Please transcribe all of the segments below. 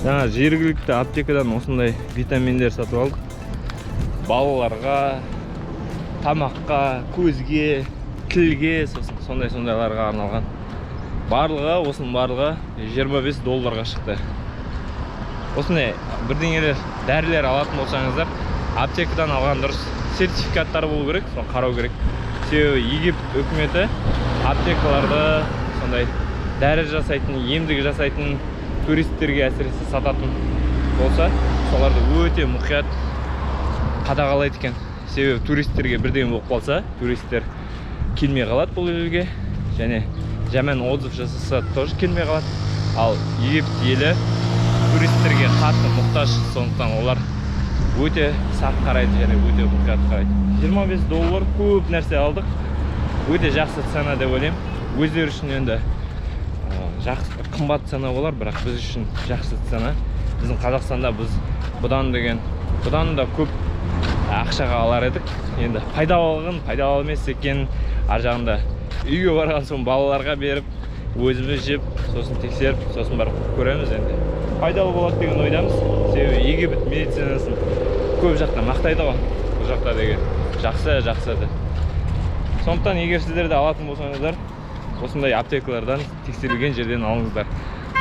Жаңа жергілікті аптекадан осындай витаминдер сатып алдық. Балаларға, тамаққа, көзге, тілге, сосын сондай сондайларға арналған. Барлығы, осының барлығы 25 долларға шықты. Осындай бірдеңелер, дәрілер алатын болсаңыздар, аптекадан алған дұрыс. Сертификаттары болу керек, соны қарау керек. Себебі Египет үкіметі аптекаларды, сондай дәрі жасайтын, емдік жасайтын, туристерге әсіресе сататын болса, соларды өте мұқият қадағалайды екен. Себебі туристерге бірдеңе болып қалса, туристер келмей қалады бұл елге және жаман отзыв жасаса, тоже келмей қалады. Ал Египет елі туристерге қатты мұқтаж, сондықтан олар өте сақ қарайды және өте мұқият қарайды. 25 доллар, көп нәрсе алдық, өте жақсы цена деп ойлаймын. Өздері үшін енді жақсы, қымбат цена болар, бірақ біз үшін жақсы цена. Біздің Қазақстанда біз бұдан деген, бұдан да көп ақшаға алар едік. Енді пайдалығын, пайдалы емес екенін ар жағында үйге барған соң балаларға беріп, өзіміз жеп, сосын тексеріп, сосын барып көреміз. Енді пайдалы болады деген ойдамыз, себебі Египет медицинасын көп жақта мақтайды ғой, бұл жақта деген жақсы, жақсы деп. Сондықтан егер сіздер де алатын болсаңыздар, осындай аптекалардан, тексерілген жерден алыңыздар.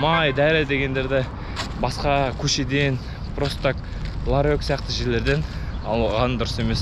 Май, дәрі дегендерді басқа көшеден, просто так ларек сияқты жерлерден алған дұрыс емес.